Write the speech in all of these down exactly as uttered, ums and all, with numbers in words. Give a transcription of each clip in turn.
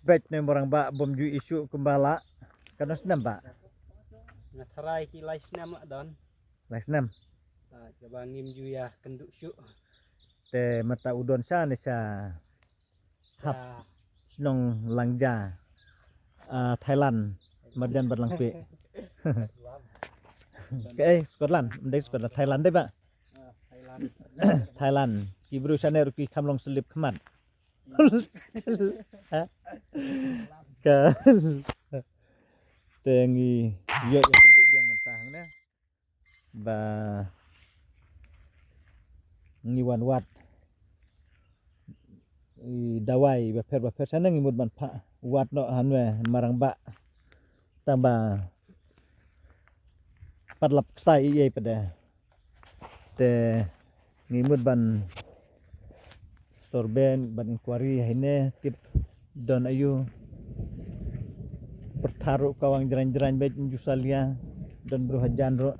Peit ne marang ba bom ju issue kumba la. Kano snem ba? Nga tharai ki lai snem la don. Lai snem. Ah, kaba ngim ju ïa kynduh shuh. Te mynta u don sha ne sha hap. Shnong Langja. Ah, Thailand. Marjan bad Langpih. Ke eh, Scotland, ndai Scotland, Thailand dei ba? Thailand. Ki bru shane ruh ki kham long slip khmat. Ka te ngi ïoh ïa kynduh biang mynta hangne. Ba ngi wan wad i dawai bapher bapher shane ngi mut ban phah wad noh hangne marang ba tang ba pat lap ksai i ei pade. Te ngi mut ban survey ban inquiry hine tip don ayu. Pertharu kawang jrang jrang bej jusalia don bru hajan ro.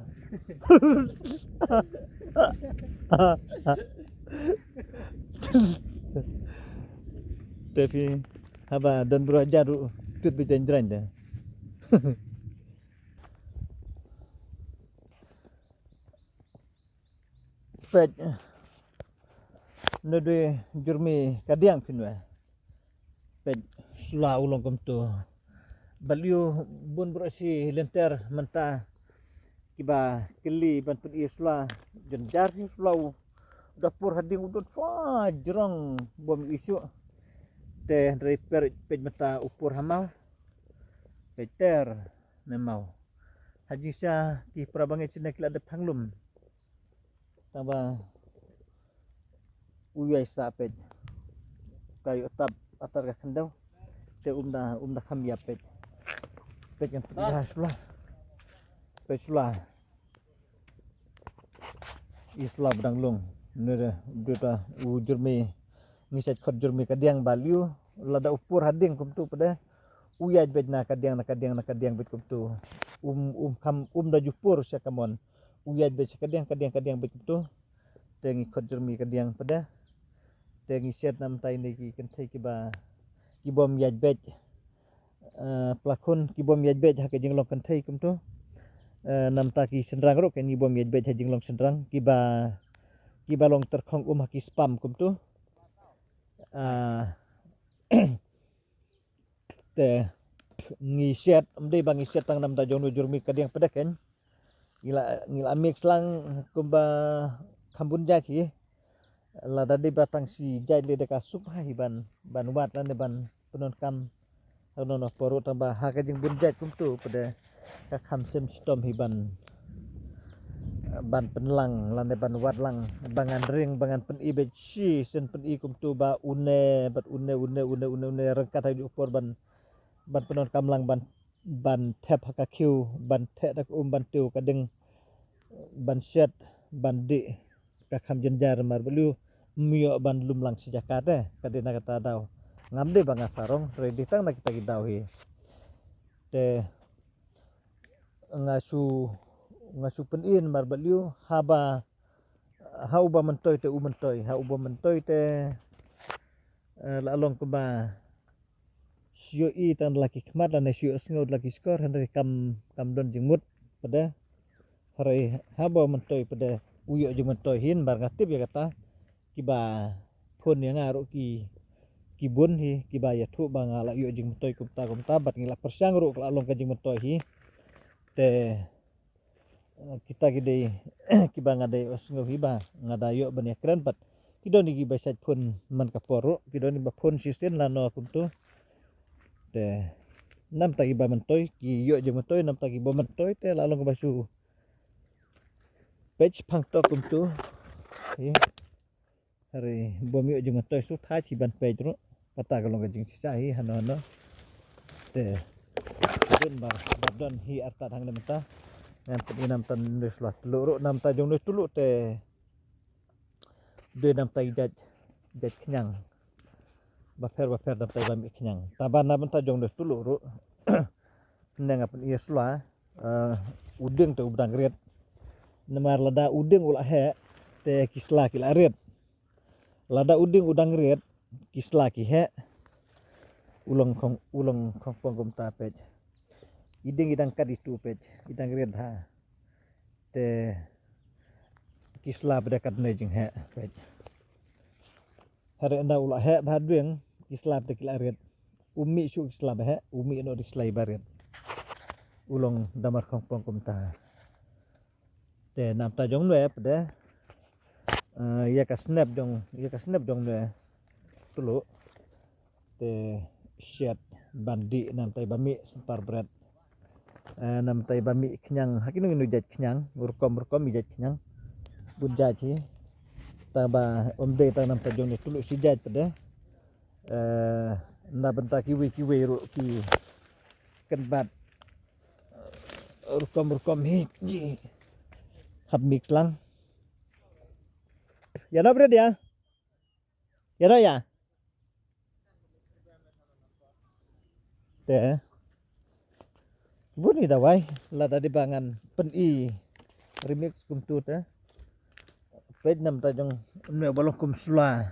Te phi haba don bru hajan ro tut bej jrang jrang de. Peit. Ndu dei jurmi kadiang phin wei. Peit sula u long kumtu. Balyu bun bro si lenter mynta kiba kylli ban pyn-i sula jynjar hi sula u da pur hading u don sua jrong bom issue. Te hynrei per peit mynta u pur hamal. Peit ter. Memau. Haji sha ki para bangeit sine ki la dep thanglum. Tang ba u ïai sa peit. Ka ïoh tap atar ka khyndew. Te um da um da kham ïap peit. Peit kan peit ha sula. Peit sula. I sula ba dang lung. Ne de, de ta u jurmi ngi sait khot jurmi kadiang balyu lada u pur hading kumtu pede. U ïaid beit na kadiang na kadiang na kadiang beit kumtu. Um um kham um da ju pur sha kamon. U ïaid beit sha kadiang kadiang kadiang beit kumtu. Te ngi khot jurmi kadiang pede. Te ngi shet namtai ne ki kynthei kiba kibom ïaid beit. Eh, plakhun kibom ïaid beit ha ka jinglong kynthei kumtu. Eh, namta ki synrang ruh ken kibom ïaid beit ha jinglong synrang kiba kiba long terkhong um ha ki spam kumtu. Ah, te ngi shet, um dei ba ngi shet tang namta jong nu jurmi kadiang pede ken. Ngi la ngi la mix lang kumba kham bun jait hi. Lada dei ba tang shi jait lei da ka suk ha hi ban ban wad lane ban pyndonkam. Hano no poru tang ba ha ka jingbun jait kumtu pede ka kham sem shitom hi ban ban pynlang lane ban wad lang ba ngan ring ba ngan pyn-i beit shi sen pyn-i kumtu ba une bad une une une une une ryngkat ha ju por ban ban pyndonkam lang ban ban thep ha ka khiew ban thep da ka um ban tiew ka ding ban shet ban dih ka kham jynjar mar belu mioh ban lum lang shi jaka te ka dei na kata daw ngam dei ba nga sarong ready tang na kita ki daw hi te nga shu nga shu pyn-in mar belu haba ha uba myntoi te u myntoi ha uba myntoi te eh, la long kumba shu ïohi tang da la ki khmat lane shu ïohsngew da la ki shkor hynrei kam kam don jingmut pede. Hynrei haba myntoi pede u ïoh jingmyntoi hin bar nga tip ïa kata kiba phone ïa nga ruh ki ki bun hi kiba ïathuh ba nga la ïoh jingmyntoi kumta kumta bad ngi la pyrshang ruh ka la long ka jingmyntoi hi. Te Eh, kita ki dei kiba nga dei ïohsngew hi ba nga da ïoh ban ïakren pat ki don kiba shait phone man ka por ruh ki don kiba phone shisien lano kumtu. Te namta kiba myntoi ki ïoh jingmyntoi namta kiba myntoi te la long kaba shu peit phang tok kumtu. Hi. Hari bym ïoh jingmyntoi shu thait hi ban peit ruh kata ka long ka jingshisha hi hano hano. Te dun bar bar don hi artat hangne mynta. Ngan pyn-i namta nui sula tulu ruh namta jong nui tulu te dei namta i jait jait khñiang. Bapher bapher namta i ba mih khñiang taba na mynta jong nui tulu ruh. Nang nga pyn-i sula. U ding te u dang rit. Namar lada u ding u la heh te ki sla ki la rit. Lada u ding u dang rit ki sla ki heh. U long khong, u long khongpong kumta peit. I ding i dang kat itu peit, i dang rit ha. Te ki sla pat de kat ne jingheh peit. Hare ynda u la heh bha dwing, ki sla pat de ki la rit. U mih shuh ki sla ba heh, u mih noh de ki sla ba rit. U long da mar khongpong kumta. Te namta jong nwe pat de, eh, ïa ka snep jong, ïa ka snep jong nwe tulu. Te shet ban dih namta i ba mih sempar bret. Eh, namta i ba mih khñiang, ha kino kino jait khñiang, rukom rukom i jait khñiang. Bun jait hi. Tang ba ym dei tang namta jong nwe tulu shi jait pat de. Eh, na bynta kiwei kiwei ruh ki kynbat, eh, rukom rukom hi ki hap mix lang. Ïa no bret ïa. Ïa no ïa. Te. Bun i dawai lada dei ba ngan pyni remix kumtu te. Peit namta jong nwe ba long kum sla.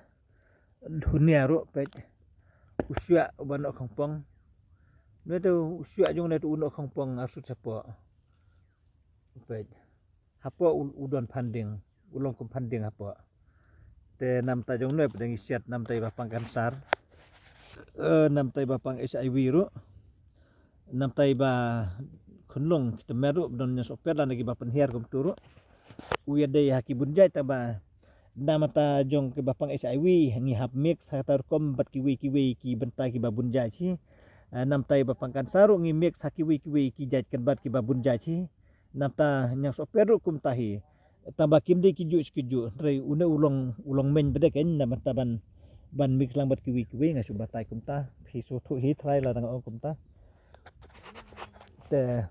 Dunia ruh peit. U shuwa u ba noh khongpong. Nwe te u shuwa jong nwe te u noh khongpong arsut shapoh. Peit. Hapoh u, u don phanding, u long kum phanding hapoh. Te namta jong nwe pat de ngi shet namta i ba pang kansar. Eh, namta i ba pang H I V ruh. Namta i ba khunlung ki tymmen ruh, ba don ñiangsohpet lane ki ba pynhiar kumtu ruh. U ïadei ha ki bun jait tang ba namta jong ki ba pang H I V ngi hap mix ha kata rukom bad kiwei kiwei ki bynta ki ba bun jait hi. Eh, namta i ba pang kansar ruh ngi mix ha kiwei kiwei ki jait kynbat ki ba bun jait hi. Namta ñiangsohpet ruh kumta hi. Tang ba kim dei ki juh ki juh. Hynrei une u long, u long main bad de kein namta ban, ban mix lang bad kiwei kiwei nga shu batai kumta. Phi shu thuh hi trai lada nga ong kumta. Te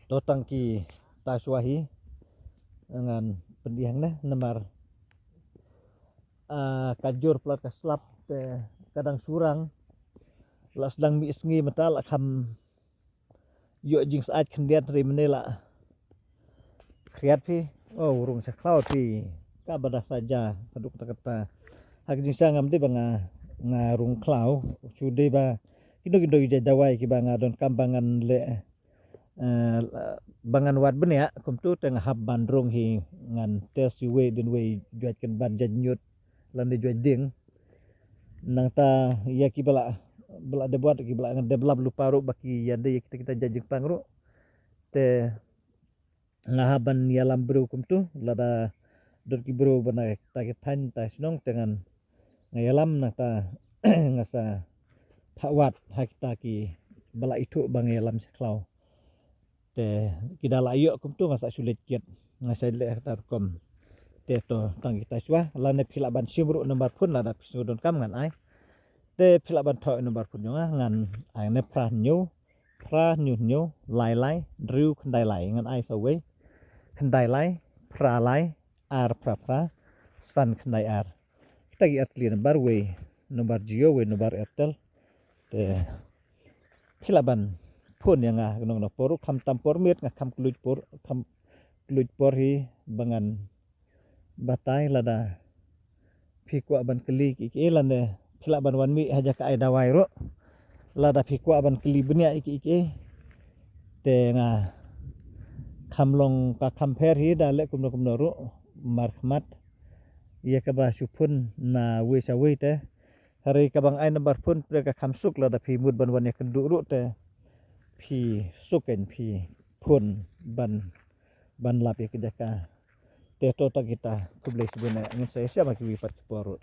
to tang kita shuwa hi ngan pyni hangne namar, ah, ka jur palat ka slap te ka dang shu rang. La sdang mih sngi mynta la kham ïoh jingsyaid khyndiat ri mynne la khriat phi. Oh, rung sha khlaw phi. Ka ba da sa ja ka duk kata kata. Ha ka jingshisha ngam dei ba nga, nga rung khlaw. Shu dei ba kino kino ki jait dawai ki ba nga donkam ba ngan leh, eh, ba ngan wad bniah kumtu te nga hap ban rung hi ngan test iwei din wei jait kynbat jait ñiut lane jait ding. Nangta ïa ki ba la, ba la dep wad ki ba la ngan dep lap lypa ruh ba ki ïadei ïa kita kita jait jingpang ruh. Te nga hap ban ïalam briew kumtu lada don ki briew ba na ta ki thaiñ ta shnong te ngan nga ïalam nangta nga sa phah wad ha kita ki ba la ithuh ba nga ïalam sha khlaw. Te ki da la ïoh kumtu nga sa shu leit kit nga sa leh ha kata rukom. Te to tang kita shuwa lane phi lah ban shim ruh number phone lada phi sngew donkam ngan ai. Te phi lah ban thoh number phone jong nga ngan ai ne phra hynñiew, phra hynñiew hynñiew, lai lai, hynriew khyndai lai ngan ai sa wei. Khyndai lai, phra lai, ar phra phra, san khyndai ar. Kita ki ar tylli number wei, number Jio wei, number Airtel. Te phi lah ban phone ïa nga kano kano por ruh kham tam por miet nga kham kylluid por, kham kylluid por hi ba ngan batai lada phi kwah ban kylli ki ki lane phi lah ban wan mih ha jaka ai dawai ruh. Lada phi kwah ban kylli bniah ki ki te nga kham long ka kham pher hi da leh kumno kumno ruh markhmat ïa kaba shu phone na wei sa wei te. Hynrei kaba nga ai number phone pre ka kham suk lada phi mut ban wan ïakynduh ruh te phi suk kan phi phone ban, ban lap ïa ka jaka. Te to tang kita khublei shibun eh ngin sa ïashem ha kiwei pat ki por ruh.